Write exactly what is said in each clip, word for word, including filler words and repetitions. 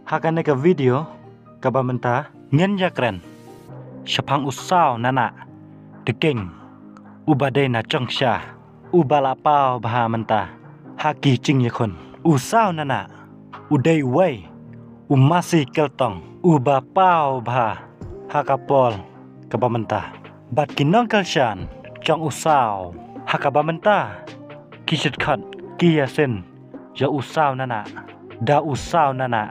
Ha kane ka video kaba mynta ngin ïakren shaphang u Saw Nana Dkhing, uba dei na Chongsha, uba la paw bha mynta ha ki jingïakhun. U Saw Nana u dei uwei u masi keltong uba paw bha ha ka por kaba mynta. Bad ki nongkyrshan jong u Saw ha kaba mynta ki shit khot ki ïasyn ïa u Saw Nana da u Saw Nana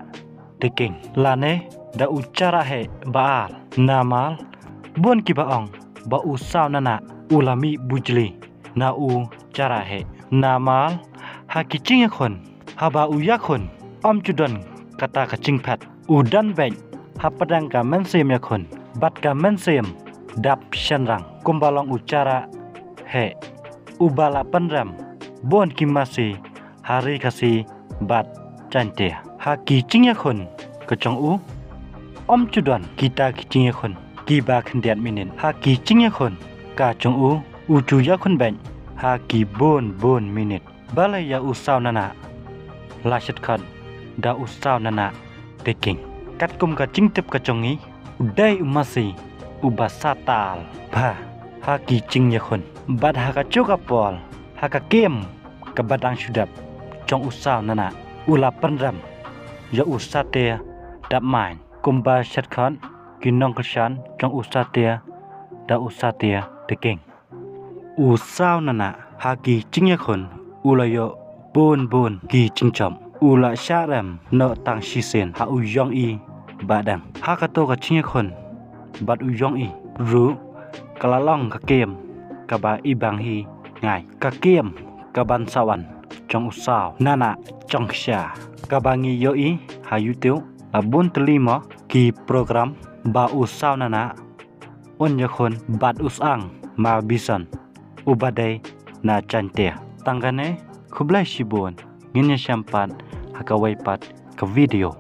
Dkhing lane da u Chara Heh ba ar. Namar bun kiba ong ba u Saw Nana u la mih bujli na u Chara Heh. Namar ha ki jingïakhun, haba u ïakhun, ym ju don kata ka jingphet. U don beit hapdeng ka mynsiem ïakhun bad ka mynsiem dap shynrang, kumba long u Chara Heh uba la pynrem bun ki masi ha Ri Khasi bad Jaiñtia. Ha ki jingïakhun ka jong u, ym ju don kita ki jingïakhun kiba khyndiat minit. Ha ki jingïakhun ka jong u, u ju ïakhun beit ha ki bun bun minit. Balei ïa u Saw Nana la shit khot da u Saw Nana Dkhing? Katkum ka jingtip ka jong ngi, u dei u masi uba satia bha ha ki jingïakhun. Bad ha kajuh ka por, ha ka kem kaba dang shu dep jong u Saw Nana, u la pynrem ïa u Satia Dapmaiñ, kumba shit khot ki nongkyrshan jong u Satia da u Satia Dkhing. U Saw Nana ha ki jingïakhun u la ïoh bun bun ki jingjop. U la shah rem noh tang shisien ha u Yong I Bah Deng. Ha kato ka jingïakhun bad u Yong I ruh ka la long ka kem kaba ibang hi ngai. Ka kem kaban sa wan jong u Saw Nana Chongsha, kaba ngi ïohi ha YouTube la bun tylli mo ki program ba u Saw Nana un ïakhun bad u Sang Marbison uba dei na Jaiñtia. Tang kane, khublei shibun, ngin ïashem pat ha kawei pat ka video.